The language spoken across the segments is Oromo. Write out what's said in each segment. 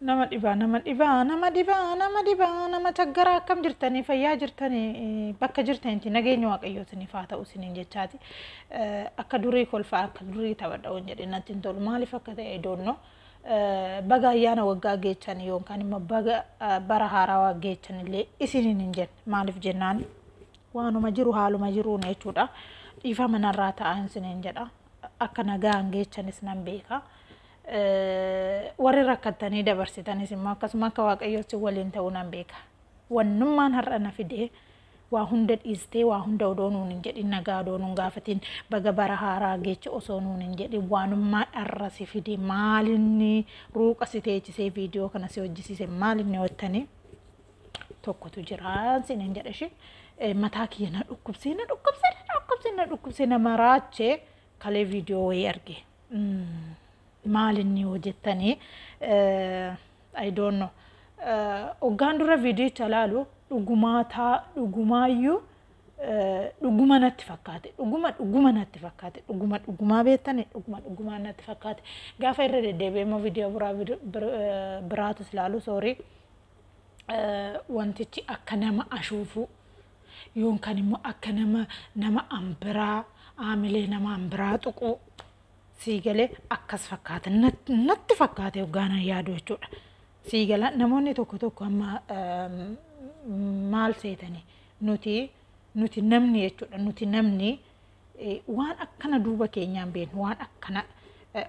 Nama dhibaa, nama dhibaa, nama dhibaa, nama dhibaa, nama chaggaraa. Akkam jirtanii? Fayyaa jirtanii? Bakka jirtanitti nageenya Waaqayyoo isiniif haa ta'u isiniin jechaati. Akka durii kolfaa, akka durii taphadha waan jedhe natti hin tolu. Maaliif akka ta'e doonnoo. Baga ayyaana waggaa geechan yookaan immoo baga bara haarawaa geechan illee isiniin hin jenne. Maaliif jennaan, waanuma jiru haaluma jiruun jechuudha. Dhiifama narraa ta'an isiniin jedha. Akka nagaan geechanis nan beeka. Warri rakkattanii dabarsitanis immoo akkasuma akka Waaqayyootti waliin ta'uu nan beeka. Wannummaan har'a na fidee, waa hunda dhiistee, waa hunda odoo nuun hin jedhin, nagaa odoo nuun gaafatin, baga bara haaraa geecha osoo nuun hin jedhin, waanummaan har'a si fide maalinni, ruuqa si teechisee viidiyoo kana si hojjisiise maalinni hottanii tokkotu jira isiniin jedha ishee. Mataa kiyya na dhukkubsee, na dhukkubsee, na dhukkubsee, na dhukkubsee, na maraachee kalee viidiyoo wayii arge. Maalinni hojjettanii, I don't know. Hoggaan dura viidiyicha laalu dhugumaa taa, dhugumaayyuu dhuguma natti fakkaate, dhuguma dhuguma natti fakkaate, dhuguma dhugumaa beektani, dhuguma dhugumaa natti fakkaate. Gaafa irra deddeebi'ee immoo viidiyoo biraa biraatus laalu, soorii, wantichi akka nama ashuufuu yookaan immoo akka nama ambiraa aamilee nama ambiraa tuquu sii galee akkas fakkaata natti fakkaate hoggaana yaadu jechuudha. Sii gala, namoonni tokko tokko amma maal seetanii, nuti namni jechuudha, nuti namni waan akkana duuba keenyaan beeknu, waan akkana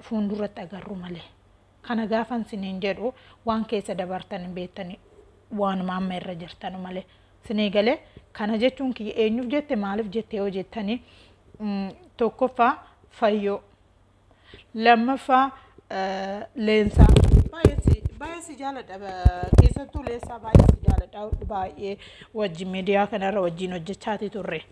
fuulduratti agarru malee. Kana gaafan siniin jedhu, waan keessa dabartan hin beektani, waanuma amma irra jirtanu malee. Sinii galee, kana jechuun kiyya eenyuuf jette, maaliif jette yoo jettanii, tokkoffaa Fayyoo, lammaffaa Leensaa. Baay'ee si jaaladha, keessattuu Leensaa baay'ee si jaaladha. Baay'ee wajjin miidiyaa kanarra wajjin hojjechaati turre,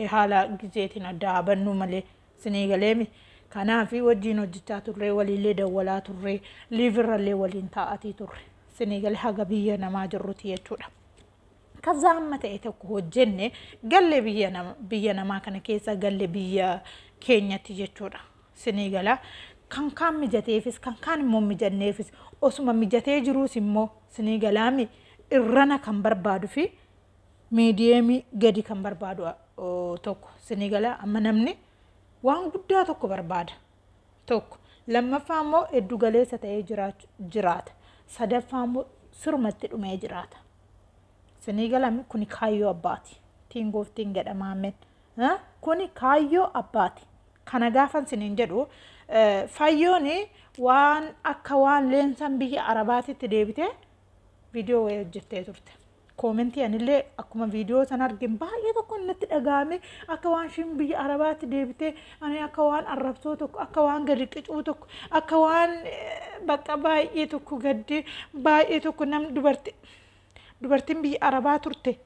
haala gizeetiin adda bannuu malee, sinii galeemi. Kanaaf wajjin hojjechaa turre, waliillee dawwalaa turre, liivirrallee waliin taa'atii turre. Sinii galee, haga biyya namaa jirruti jechuudha. Kaza amma ta'e tokko hojjenne galle biyya namaa kana keessa galle biyya keenyatti jechuudha. Sinii gala, kan kaan mijateefis, kan kaan immoo mijanneefis, osuma mijatee jiruus immoo, sinii galaami, irrana kan barbaadu fi miidiyeemii gadi kan barbaadu tokko. Sinii gala, amma namni waan guddaa tokko barbaada. Tokko, lammaffaa immoo heddu galeessa ta'ee jiraata. Sadaffaa immoo sirumatti dhumee jiraata. Sinii galami, kuni kaayyoo abbaati. Tiin gooftiin jedhama. Kuni kaayyoo abbaati. Kana gaafan siniin jedhu, Fayyoon waan akka waan Leensan biyya Arabaatitti deebitee viidiyoo wayii hojjettee turte. Koomentii anillee akkuma viidiyoo sana argin baay'ee tokko natti dhagahame, akka waan ishiin biyya Arabaatti deebitee ani akka waan arrabsoo tokko, akka waan gadi qicuu tokko, akka waan bakka baay'ee tokko gaddee baay'ee tokko nam dubartiin biyya Arabaa turte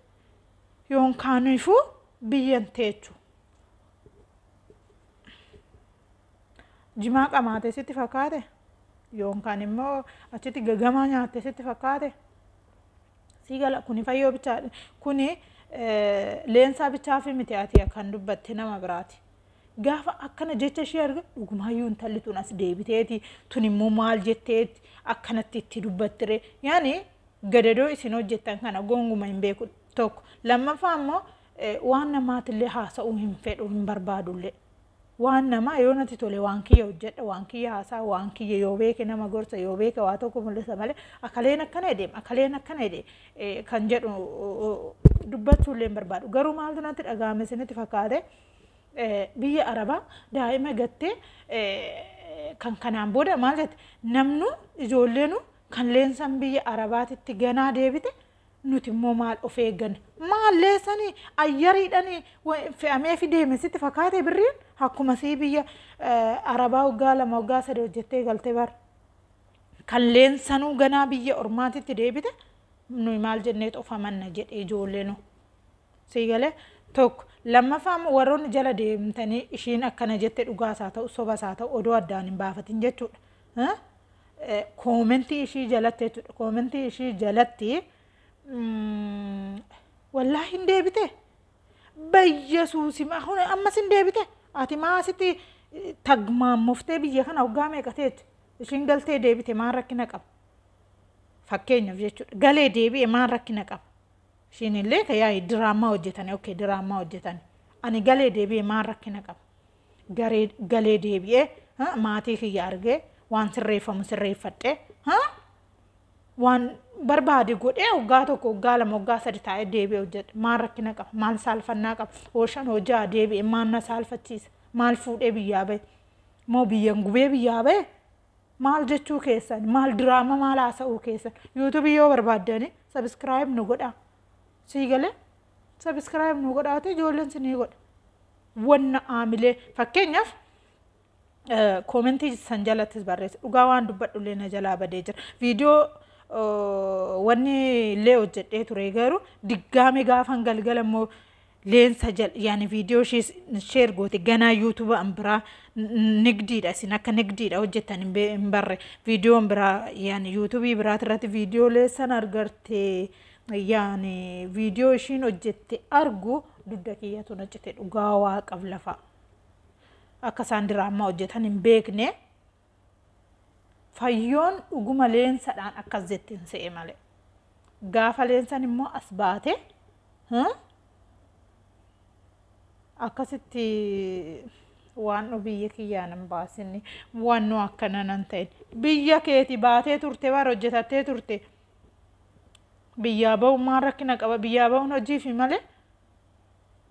yookaaniifuu biyyan teechu. Jimaa qamaate sitti fakkaate, yookaan immoo achitti gagamaa nyaatte sitti fakkaate. Sii gala, kuni Fayyoo bichaa, kuni Leensaa bichaa fi miti, ati kan dubbatte nama biraati. Gaafa akkana jecha ishee arga, dhugumaayyuu intalli tun as deebiteeti, tun immoo maal jetteeti akkanatti itti dubbattire? Yaani gadadoo isin hojjettan kana gonguma hin beeku tokko. Lammaffaa immoo waan namaatillee haasa'uu hin fedhu, hin barbaadullee. Waan namaa yoo natti tole waan kiyya hojjedha, waan kiyya haasaa, waan kiyya yoo beeke nama gorsa, yoo beeke waa tokko mul'isa malee akaleen akkana jedhe, akaleen akkana jedhe kan jedhu dubbachuullee hin barbaadu. Garuu maaltu natti dhaga'ame isinitti fakkaate? Biyya Arabaa daa'ima gattee kan kanaan booda maal jette, namnu ijoolleenu kan Leensan biyya Arabaatitti ganaa deebite, nuti immoo maal of eegganna? Maal leessanii ayyariidhanii fe'amee fi deeme sitti fakkaate? Birriin akkuma sii biyya Arabaa waggaa 2, waggaa 3 hojjettee galte bara. Kan Leensanuu ganaa biyya ormaatitti deebite, nuyi maal jennee of amanna jedhe ijoolleenu. Sii galee, tokko. Lammaffaa immoo warroonni jala deemtanii ishiin akkana jette, dhugaas haa ta'u sobas haa ta'u odoo addaan hin baafatin jechuudha. Koomentii ishii jalatti jechuudha. Koomentii ishii jalatti wallaahi hin deebite. Bayyasuusi ammas hin deebite. Ati maasitti tagmaammoftee biyya kana waggaa meeqa teetti? Ishiin galtee deebite maal rakkina qaba? Fakkeenyaaf jechuudha. Galee deebi'e maal rakkina qaba? Ishiin illee yaa'ii diraamaa hojjetani. Okay, diraamaa hojjetani. Ani galee deebi'e maal rakkina qaba? Galee deebi'ee maatii kiyya argee, waan sirreeffamu sirreeffadhee, waan barbaade godhee, waggaa 1, waggaa 2, waggaa 3 taa'ee deebi'ee hojjedhe. Maal rakkina qaba? Maal saalfannaa qaba? Hoo 5, hoo 6 deebi'e maal na saalfachiisa? Maal fuudhee biyyaa bahe? Moo biyyan gubee biyyaa bahe? Maal jechuu keessan? Maal diraama maal haasa'uu keessan? YouTubeii yoo barbaaddani subscribe nu godhaa. Sii galee, subscribe nu godhaate ijoolleen sinii godha. Wanna aamilee fakkeenyaaf commentii san jalattis barreesse, dhugaa waan dubbadhullee na jalaa badee jira. Viidiyoo wanni illee hojjedhee ture, garuu diggaame gaafan galgala immoo leensa jal yaani viidiyoo ishee share goote ganaa YouTube an biraa nigdiidha, isin akka nigdiidha hojjettan hin barre. Viidiyoon biraa yaani YouTubeii biraati irratti viidiyoo leessan argarte, yaani viidiyoo ishiin hojjette argu dugda kiyyatu na cite. Dhugaa waaqaf lafa akka isaan diraamaa hojjetan hin beekne. Fayyoon dhuguma leensadhaan akkas jette hin se'e malee, gaafa leensan immoo as baate akkasitti waan nu biyya kiyyaan hin baasinni, waan nu akkana nan ta'in. Biyya keeti baatee turte bara hojjetattee turte. Biyyaa ba'uun maal rakkina qaba? Biyyaa ba'uun hojiifi malee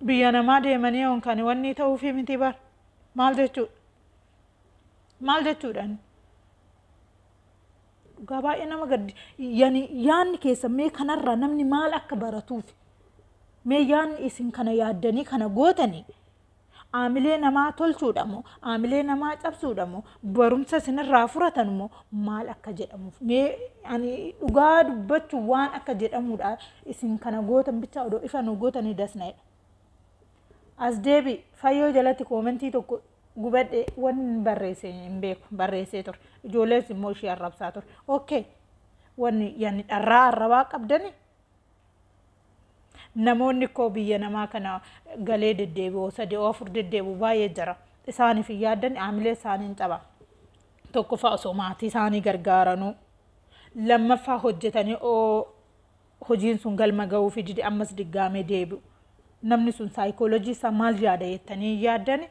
biyya namaa deemanii yookaan wanni ta'uufi miti bara. Maal jechuudha? Maal jechuudhaan? Dhugaa baay'ee nama gaddi. Yani yaanni keessa mee kanarraa namni maal akka baratuuf, mee yaanni isin kana yaaddanii kana gootanii aamilee namaa tolchuudha moo aamilee namaa cabsuudha moo barumsa isinirraa furatan moo maal akka jedhamuuf, mee ani dhugaa dubbachuu waan akka jedhamuudha isin kana gootan bicha odoo ifa nu gootanii dasna'edha. As deebi fayyoo jalatti commentii tokko gubadhe, wanni barreesse hin beeku, barreessee ture. Ijoollees immoo ishee arrabsaa ture. Okay, wanni yani dharraa arrabaa qabdani. Namoonni koo biyya namaa kana galee deddeebi'u, sadii afur deddeebi'u baay'ee jira. Isaaniif hin yaaddan, aamilee isaanii hin caba. Tokkoffaa osoo maatii isaanii gargaaranuu, lammaffaa hojjetanii hojiin sun galma ga'uu fi dide ammas diggaamee deebi'u. Namni sun saayikoolojii isaa maal yaada jettanii hin yaaddani?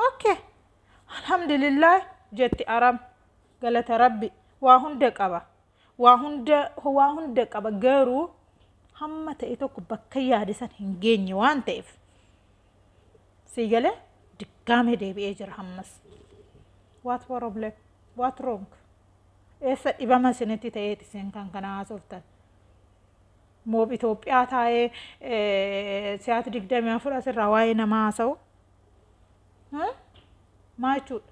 Okay. Alhamdulillah jetti aram, galata rabbi, waa hunda qaba. Waa hunda qaba, garuu hamma ta'e tokko bakka yaade san hin geenye waan ta'eef. Sii galee, diggaamee deebi'ee jira hammas. What problem? What wrong? Eessa dhibama isinitti ta'eeti isin kan kana haasoftan? Moob Itoophiyaa taa'ee si'aati 24 asirraa waa'ee namaa haasa'u. Maa jechuudha?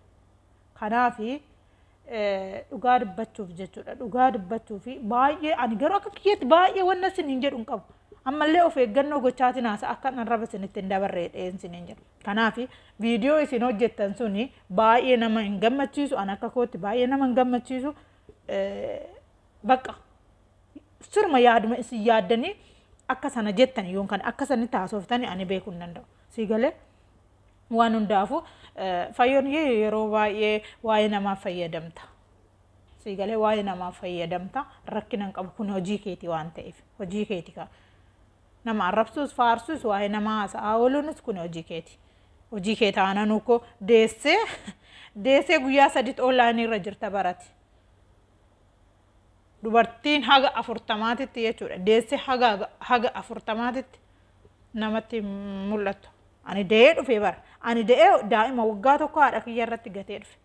Kanaafi dhugaa dubbachuuf jechuudha. Dhugaa dubbachuuf baay'ee ani garuu akka kiyyeetti baay'ee wanna isiniin jedhu hin qabu. Ammallee of eeggannoo gochaatiin haasa akka arraba isinitti hin dabarree dheen isiniin jedhu. Kanaaf viidiyoo isin hojjettan suni baay'ee nama hin gammachiisu. Ani akka kootti baay'ee nama hin gammachiisu. Bakka sirma yaaduma isin yaaddanii akka sana jettan yookaan akka sanitti haasoftanii ani beekuu hin danda'u. Sii galee, waan hundaafuu fayyoon yeroo baay'ee waa'ee namaaf fayyadamta. Sii galee, waa'ee namaaf fayyadamta, rakkina hin qabu, kun hojii keeti waan ta'eef, hojii keeti ka. Nama arrabsuus faarsuus waa'ee namaa haasa'aa ooluunis kun hojii keeti. Hojii kee taananuu koo deessee deessee guyyaa saditti onlineii irra jirta barati. Dubartiin haga 40tti jechuudha. Deessee haga 40tti namatti mul'attu. Ani da'ee dhufe bara. Ani da'ee daa'ima waggaa 1 haadha kiyya irratti gatee dhufe.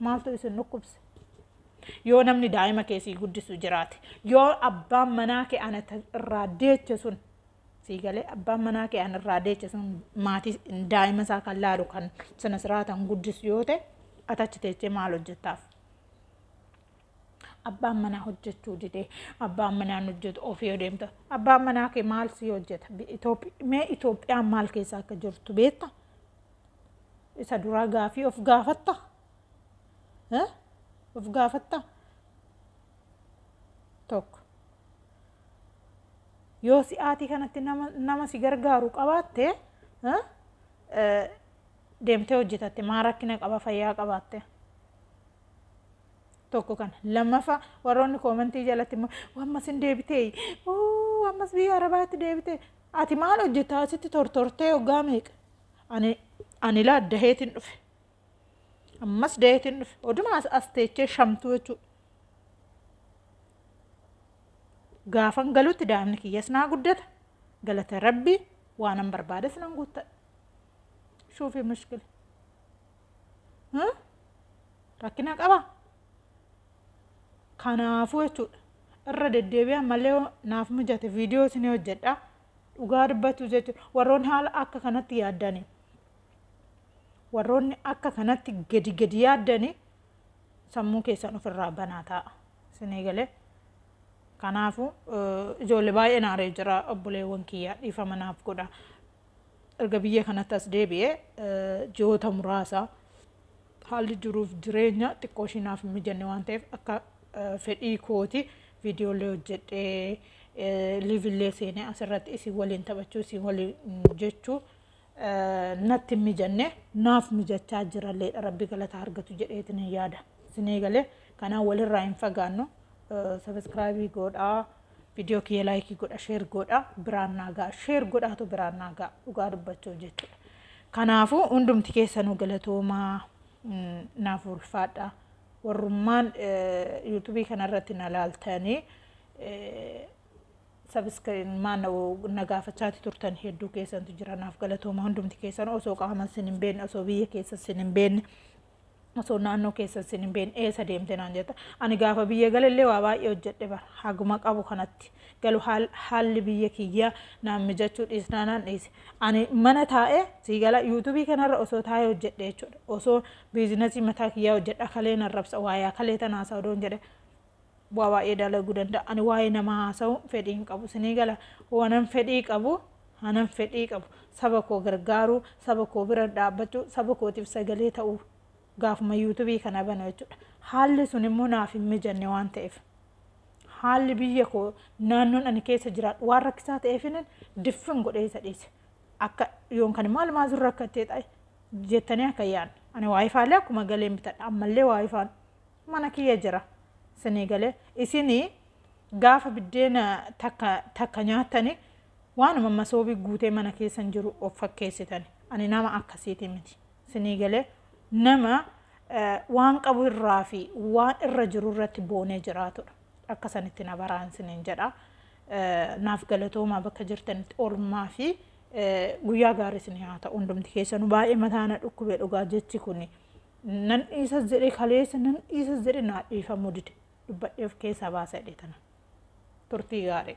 Maaltu isin dhukkubse? Yoo namni daa'ima keessii guddisu jiraate, yoo abbaan manaa kee ana irraa deeche sun, sii galee, abbaan manaa kee ana irraa deeche sun maatii daa'ima isaa kan laalu, kan sana siraatan guddisu yoo ta'e, ati achi teessee maal hojjettaaf? Abbaan manaa hojjechuu didee, abbaan manaan hojjetu ofii yoo deemta, abbaan manaa kee maal si hojjeta? Mee Itoophiyaan maal keessa akka jirtu beekta? Isa duraa gaafii of gaafatta? Of gaafatta? Tokko. Yoo si'aatii kanatti nama si gargaaru qabaatte, deemtee hojjetatte, maa rakkina qaba fayyaa qabaatte? Tokko kana. Lammaffaa, warroonni koomentii jalatti immoo ammas hin deebitee, ammas biyya Arabaatti deebitee, ati maal hojjetaa asitti tortortee hoggaa meeqa? Ani laa daheetiin dhufe. Ammas daheetiin dhufe. Oduma as teechee shamtuu jechuudha. Gaafan galutti daa'imni kiyyas naa guddata. Galata Rabbii waanan barbaades nan guuttadha. Shuufii mushkila. Rakkina qabaa? Kanaafuu jechuudha. Irra deddeebi'ee ammallee naaf mijate viidiyoo isinii hojjedha. Dhugaa dubbachuu jechuudha. Warroonni haala akka kanatti yaaddanii. Warroonni akka kanatti gadi gadi yaaddanii sammuu keessan ofirraa banaa ta'a. Isinii galee. Kanaafuu ijoollee baay'ee naaree jira, obboleewwan kiyyaa dhiifama naaf godha. Erga biyya kanatti as deebi'ee ji'oota muraasa haalli jiruuf jireenya xiqqoo ishii naaf hin mijanne waan ta'eef akka fedhii kooti viidiyoolee hojjedhee liivillee seenee asirratti isin waliin taphachuu, isin waliin jechuu natti hin mijanne. Naaf mijachaa jiralleedha, Rabbi galata argatu jedheetiin hin yaada. Isinii galee? Kanaan walirraa hin fagaannu. Sabiskiraayibii godhaa, viidiyoo kiyya laayikii godha, sheer godha, biraan naa ga'a, sheer godhaatu biraan naa ga'a, dhugaa dubbachuuf jechuudha. Kanaafuu hundumti keessanuu galatoomaa, naaf ulfaadha. Warrummaan yuutuubii kanarratti na laaltanii sabiskiraayibii na gaafachaati turtan hedduu keessantu jira, naaf galatooma hundumti keessan. Osoo qaama sin hin beekne, osoo biyya keessa sin hin beekne, osoo naannoo keessa sin hin beekne, eessa deemte naan jetta. Ani gaafa biyya galallee waa baay'ee hojjedhe bara haguma qabu kanatti galu haalli biyya kiyyaa naan mijachuu dhiisnaa naan dhiise. Ani mana taa'ee sii gala yuutuubii kanarra osoo taa'ee hojjedhe jechuudha. Osoo biizinasii mataa kiyyaa hojjedha kalee nan rabsa waayaa kalee tanaa odoon jedhe waa baay'ee dalaguu danda'a. Ani waa'ee nama haasa'u fedhii hin qabu. Sinii gala? Waanan fedhii qabu, anan fedhii qabu saba koo gargaaruu, saba koo bira dhaabbachuu, saba kootiif sagalee ta'uu gaafuma yuutuubii kana banu jechuudha. Haalli sun immoo naaf hin mijanne waan ta'eef. Haalli biyya koo, naannoon ani keessa jiraadhu waan rakkisaa ta'eef diffin godhee isa dhiise. Akka yoon kan immoo almaazurra rakkattee ta'e jettanii akka yaadne. Ani waayifaallee akkuma galeen bitadha. Ammallee waayifaan mana kiyya jira. Isinii galee? Isinii gaafa biddeena takka takka nyaattanii waanuma masoobii guutee mana keessan jiru of fakkeessitani. Ani nama akkasiiti miti. Isinii galee? Nama waan qabu irraa fi waan irra jiru irratti boonee jiraatudha. Akka sanitti na baraan isiniin jedha. Naaf galatoomaa bakka jirtanitti, oolmaa fi guyyaa gaarii isinii haa ta'u hundumti keessanuu. Baay'ee mataa na dhukkubee dhugaa, jechi kuni nan dhiisas jedhee, kaleessa nan dhiisas jedhee naa dhiifamuu dide, dubbadhee of keessaa baasa jedhee tana. Turtii gaarii.